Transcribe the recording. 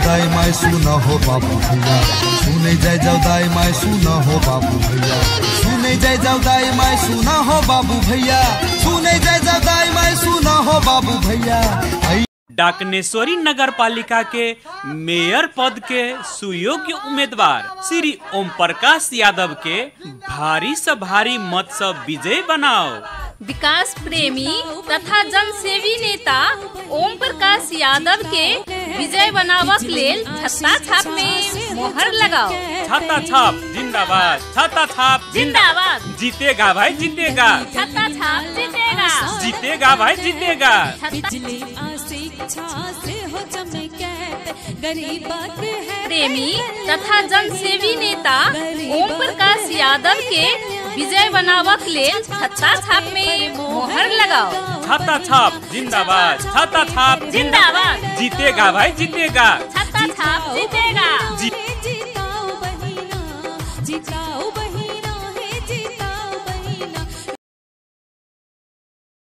दाई माई सुन हो बाबू भैया, सुने जाय जाओ दाई माई सुन हो बाबू भैया, सुने जाय जाओ दाई माई सुन हो बाबू भैया, सुने जाय जाओ दाई माई सुन हो बाबू भैया। डाकनेश्वरी नगर पालिका के मेयर पद के सुयोग्य उम्मीदवार श्री ओम प्रकाश यादव के भारी से भारी मत से विजय बनाओ। विकास प्रेमी तथा जनसेवी नेता ओम प्रकाश यादव के विजय बनावक लेल छत्ता छाप में मोहर लगाओ। छत्ता छाप जिंदाबाद, छत्ता छाप जिंदाबाद। जीतेगा भाई जीतेगा, छत्ता छाप जीतेगा, जीतेगा भाई जीतेगा। प्रेमी तथा जनसेवी नेता ओम प्रकाश यादव के विजय बनावक लेल छत्ता छाप में मोहर लगाओ। छत्ता छाप जिंदाबाद, छत्ता छाप जिंदाबाद। जीतेगा भाई जीतेगा, छत्ता छाप जीतेगा।